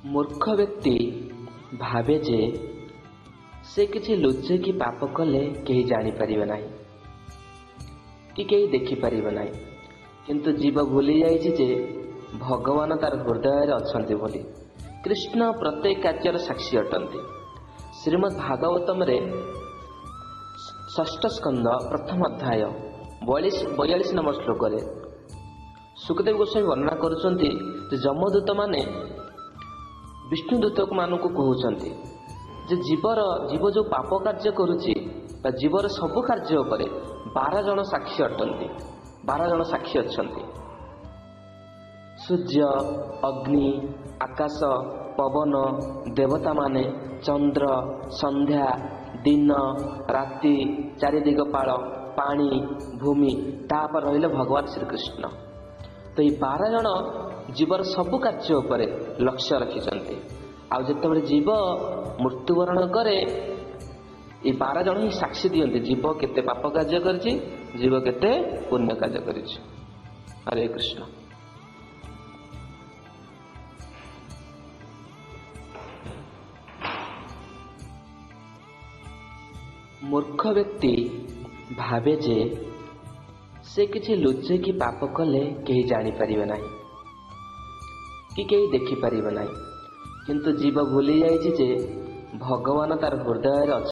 ମୂର୍ଖ ବ୍ୟକ୍ତି ଭାବେ ଯେ ସେ କିଛି ଲୁଚେଇକି ପାପ କଲେ କେହି ଜାଣିପାରିବେ ନାହିଁ କି କେହି ଦେଖିପାରିବେ ନାହିଁ, କିନ୍ତୁ ଜୀବ ଭୁଲି ଯାଇଛି ଯେ ଭଗବାନ ତାର ହୃଦୟରେ ଅଛନ୍ତି ବୋଲି। କୃଷ୍ଣ ପ୍ରତ୍ୟେକ କାର୍ଯ୍ୟର ସାକ୍ଷୀ ଅଟନ୍ତି। ଶ୍ରୀମଦ୍ ଭାଗବତମରେ ଷଷ୍ଠ ସ୍କନ୍ଦ ପ୍ରଥମ ଅଧ୍ୟାୟ 42 ନମ୍ବର ଶ୍ଲୋକରେ ଶୁକଦେବ ଗୋସ୍ୱାମୀ ବର୍ଣ୍ଣନା କରୁଛନ୍ତି ଯେ ଯମଦୂତମାନେ ବିଷ୍ଣୁ ଦୂତମାନଙ୍କୁ କହୁଛନ୍ତି ଯେ ଜୀବ ଯେଉଁ ପାପ କାର୍ଯ୍ୟ କରୁଛି ବା ଜୀବର ସବୁ କାର୍ଯ୍ୟ ଉପରେ 12 ଜଣ ସାକ୍ଷୀ ଅଟନ୍ତି, 12 ଜଣ ସାକ୍ଷୀ ଅଛନ୍ତି। ସୂର୍ଯ୍ୟ, ଅଗ୍ନି, ଆକାଶ, ପବନ, ଦେବତାମାନେ, ଚନ୍ଦ୍ର, ସନ୍ଧ୍ୟା, ଦିନ, ରାତି, ଚାରିଦିଗପାଳ, ପାଣି, ଭୂମି, ତାପରେ ରହିଲେ ଭଗବାନ ଶ୍ରୀକୃଷ୍ଣ। ତ ଏଇ 12 ଜଣ ଜୀବର ସବୁ କାର୍ଯ୍ୟ ଉପରେ ଲକ୍ଷ୍ୟ ରଖିଛନ୍ତି। ଆଉ ଯେତେବେଳେ ଜୀବ ମୃତ୍ୟୁବରଣ କରେ, ଏଇ 12 ଜଣ ହିଁ ସାକ୍ଷୀ ଦିଅନ୍ତି ଜୀବ କେତେ ପାପ କାର୍ଯ୍ୟ କରିଛି, ଜୀବ କେତେ ପୁଣ୍ୟ କାର୍ଯ୍ୟ କରିଛି। ହରେ କୃଷ୍ଣ। ମୂର୍ଖ ବ୍ୟକ୍ତି ଭାବେ ଯେ ସେ କିଛି ଲୁଚେଇକି ପାପ କଲେ କେହି ଜାଣିପାରିବେ ନାହିଁ କି କେହି ଦେଖିପାରିବେ ନାହିଁ, କିନ୍ତୁ ଜୀବ ଭୁଲି ଯାଇଛି ଯେ ଭଗବାନ ତାର ହୃଦୟରେ ଅଛନ୍ତି।